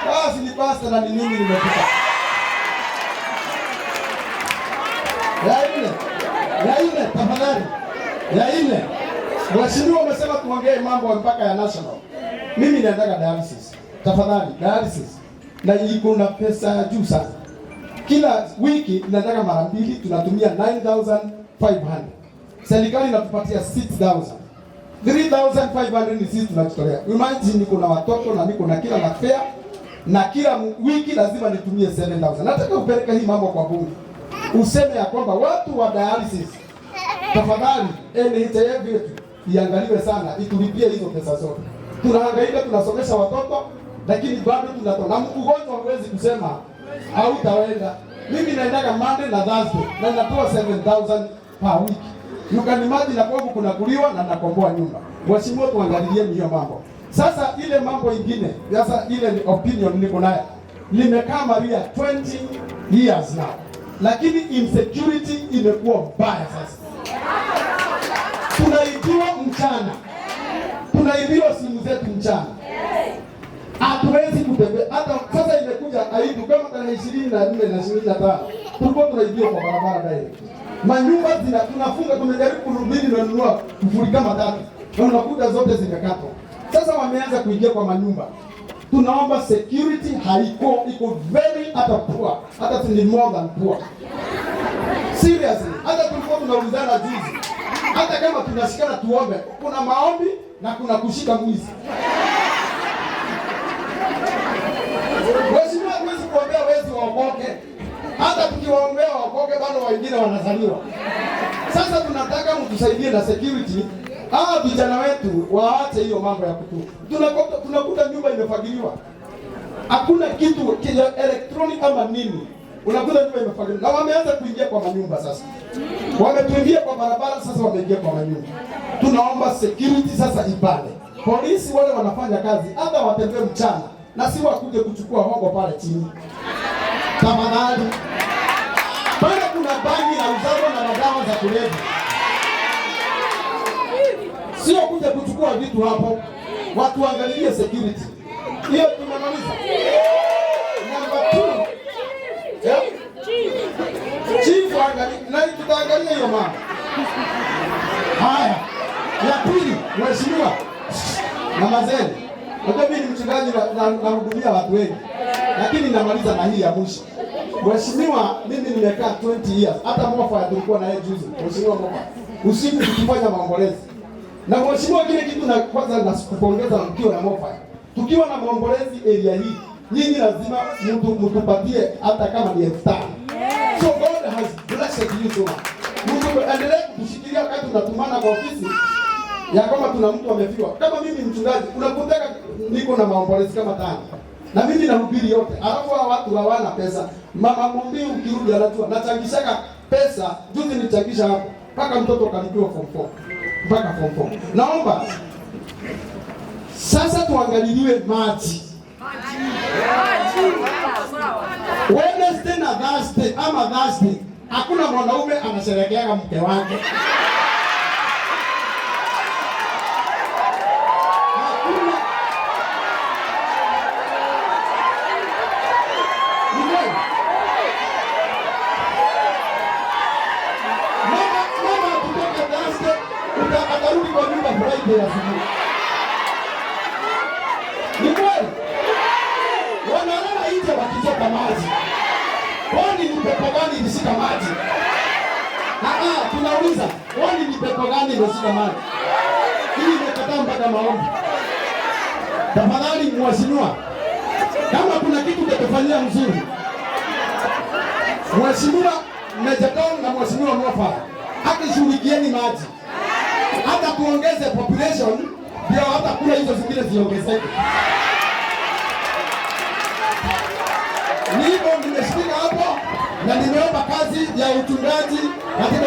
Basi ni pastor na ni nini nimepita. Ya nne, ya nne tafadhali. Ya nne. Mheshimiwa umesema tuongee mambo mpaka ya national. Mimi naendaga dialysis. Tafadhali dialysis. Na iko na pesa ya juu sana. Kila wiki tunataka mara mbili, tunatumia 9500. Serikali inatupatia 6000. 3500 ni sisi tunajitolea. Imagine niko na watoto na niko na kila na fare na kila wiki lazima nitumie 7000. Nataka upeleke hii mambo kwa bunge. Useme ya kwamba watu wa dialysis tafadhali NHIF yetu iangaliwe sana, itulipie hizo pesa zote. Tunahangaika, tunasomesha watoto lakini bado tunatoa. Na mgonjwa huwezi kusema hautaenda. Mimi naendaga Monday na Thursday na natoa 7000 per week. You can imagine na kwangu kuna kuliwa na nakomboa nyumba. Mheshimiwa, tuangalieni hiyo mambo. Sasa ile mambo ingine, sasa ile ni opinion niko nayo. Nimekaa Maria 20 years now. Lakini insecurity imekuwa mbaya sasa. Tunaibiwa mchana. Tunaibiwa simu zetu mchana. Hatuwezi kutembea hata sasa. Imekuja aibu kama tarehe 24 na 25 tulikuwa tunaibiwa kwa barabara direct. Manyumba zina tunafunga, tumejaribu kurubini na nunua kufuri kama tatu na unakuta zote zimekatwa. Sasa wameanza kuingia kwa manyumba. Tunaomba security haiko, iko very hata poor, hata ni more than poor. Seriously, hata tulikuwa tunaulizana juzi, hata kama tunashikana tuombe, kuna maombi na kuna kushika mwizi. Mheshimiwa, huwezi kuombea wezi waokoke. Hata tukiwaombea waokoke, bado wengine wanazaliwa. Sasa tunataka mtusaidie na security. Hawa vijana wetu waache hiyo mambo ya kutu. Tunakuta nyumba imefagiliwa, hakuna kitu kile electronic ama nini, unakuta nyumba imefagiliwa, na wameanza kuingia kwa manyumba sasa. Wametuingia kwa barabara, sasa wameingia kwa manyumba. Tunaomba security sasa ipande, polisi wale wanafanya kazi, hata watembee mchana na si wakuje kuchukua hongo pale chini. Tafadhali, pale kuna bangi na uzaro na madawa za kulevya, sio kuja kuchukua vitu hapo. Watu waangalilie security hiyo. Tumemaliza namba 2. Yeah? Chief angalia, na tutaangalia hiyo mama. Haya, ya pili, mheshimiwa na mazeni. Unajua mimi ni mchungaji na watu wengi, lakini namaliza na hii ya mwisho. Mheshimiwa, mimi nimekaa 20 years. Hata Mofa tulikuwa na yeye juzi. Mheshimiwa Mofa, usiku tukifanya maombolezi. Na mheshimiwa, kile kitu na kwanza nakupongeza mkiwa na Mofa. Tukiwa na maombolezi area hii, nyinyi lazima mtu mtupatie hata kama ni 5000. So God has blessed you so much. Mungu endelee kutushikilia wakati tunatumana kwa ofisi ya kama tuna mtu amefiwa. Kama mimi mchungaji, unakutaka niko na maombolezi kama tano. Na mimi nahubiri yote. Alafu hawa watu hawana pesa. Mama Mumbi ukirudi anajua nachangishaka pesa, juzi nilichangisha hapo mpaka mtoto kalipiwa form 4. Mpaka form 4. Naomba sasa tuangaliliwe maji. Wednesday na Thursday ama Thursday, hakuna mwanaume anasherekeaga mke wake. Hakuna. Ni kweli. Mama akitoka Thursday, atarudi kwa nyumba Friday asubuhi. Ni kweli. Wanalala nje wakichota maji. Kwani ni pepo gani ilishika maji? Tunauliza, kwani ni pepo gani ilishika maji? Hii imekataa mpaka maombi. Tafadhali mheshimiwa, kama kuna kitu utatufanyia mzuri, Mheshimiwa Meja Tom na Mheshimiwa Mofa, akishughulikieni maji, hata tuongeze population, ndio hata kula hizo zingine ziongezeke. Nipo nimeshika hapo na nimeomba kazi ya uchungaji katika